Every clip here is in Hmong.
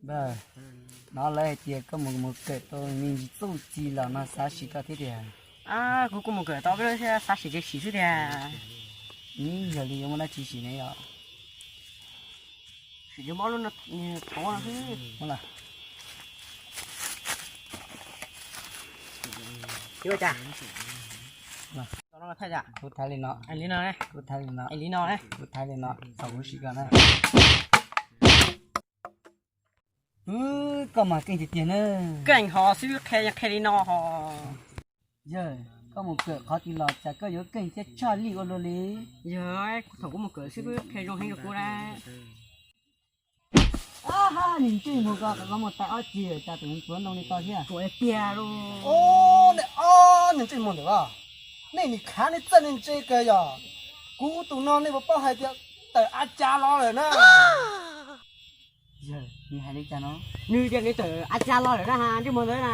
Npawg, hnov lawv hais tias koj mus mus kawm tau me ntsis txuj ci los no xav sim koj thiab tiag. Kuv kuj mus kawm tau peb lub thiab xav sim kev sim xwb tiag. Ib yog li yuav muaj dab tsi sim ne yom? Sim cov mob lub no, thauv no xwb. Ua cas? Kuv thaiv li no. Li no, kuv thaiv li no, li no, kuv thaiv li no, thaum kuv sim koj na. Koj mas keej tiag tiag na. Keej ho xwb, qhia qhia li no ho. Yawg, koj mus kawm qhov twg los cas koj yuav keej thiab tshaj lij ua luaj li? Yog, thaum kuv mus kawm xwb qhia zoo heev rau kuv na. Niag ntsej muag ko, koj mus tais ob ceg cas tus tuav ntoo li ko thiab? Tuav tiag lauj. Nej ob niag ntsej muag ntawm ko, nej nim khav nej txawj nej ntse kawg yog. Kuv tus no nej puas paub hais tias tawm a cas los lawm na? Yawg, nws hais li cas no? Nws tias nws tawm a cas los lawm na, ntsej muag ntawd na.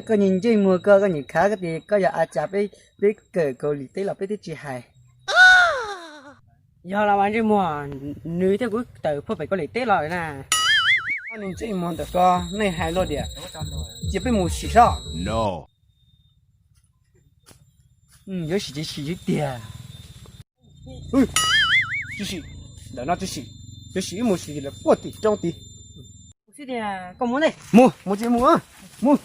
Koj niag ntsej muag ko, koj nim khav koj tias koj yog a cas, peb kawm Kaus Lim teb los peb twb tsis hais. Yog los mas ntsej muag, nws thiab kuv tawm puag pem Kaus Lim teb los lawm na. Ob niag ntsej muag ntawm ko, nej hais luaj diam, cia peb mus sim saib. Yuav sim ces sim xwb tiag. Tsis sim, ntawm no tsis sim, yuav sim wb mus sim lawv puag tim roob tid. Mus, mus tsis mus, mus.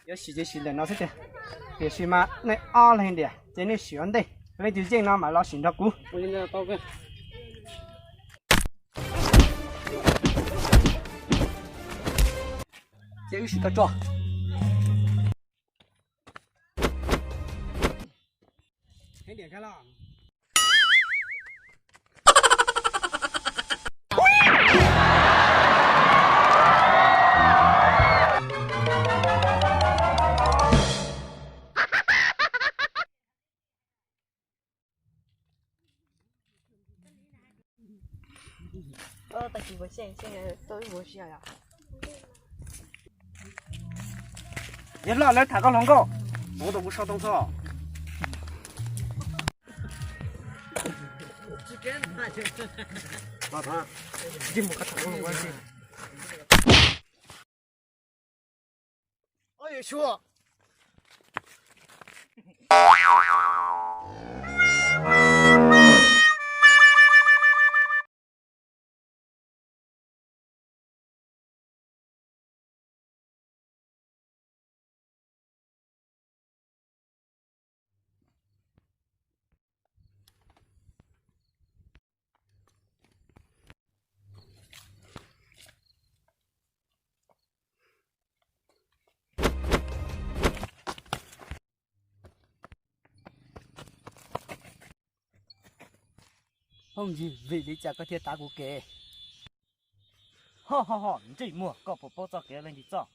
Yuav sim ces sim ntawm no xwb tiag, tiam sis mas nej ob leeg tiag ces nej sim ua ntej, leej twg yeej no mam los sim nrog kuv. Ces wb sim tau tso. Yawg hlob, lawv tham koj hluas nkauj, muab tau kuv sau too txog. Phooj ywg, vim li cas koj thiaj tav kuv kev? Ho ho ho, ntsej muag, koj puas paub txoj kev leej twg txoj?